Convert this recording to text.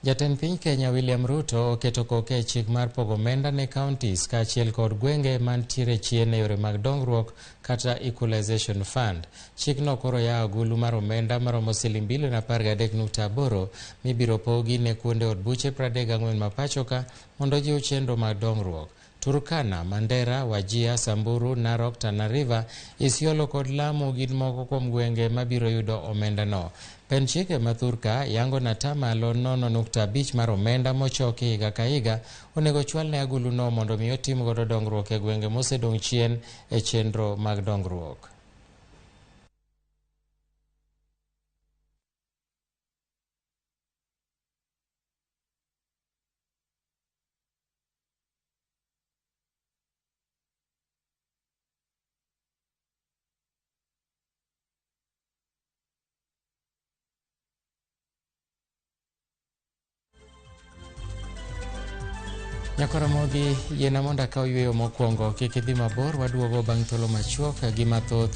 Jatend piny Kenya William Ruto oketo koke e chik mar pogo omenda ne counties kaachiel kod gwenge mantiere chien e yore mag dongruok kata Equalization Fund. Chikno koro yawo agulu mar omenda maromo siling bilion 13.8 mibiro pogi ne kuonde od buche 34 ma pachoka mondo ojiw chenro mag dongruok. Turkana, Mandera, Wajir, Samburu, Narok, Tana River, Isiolo kod Lamu gin moko kuom gwenge mabiro yudo omendano. Pend chike ma thurka yango ni atamalo 0.5 mar omenda mochoki higa ka higa onego chwal ne aguluno mondo mi otim godo dongruok e gwenge mosedong' chien e chenro mag dongruok. Nyakoromogi yiena mondo akaw yueyo mokwongo kik idhi mabor waduogo bang' thuolo machuok gi mathoth.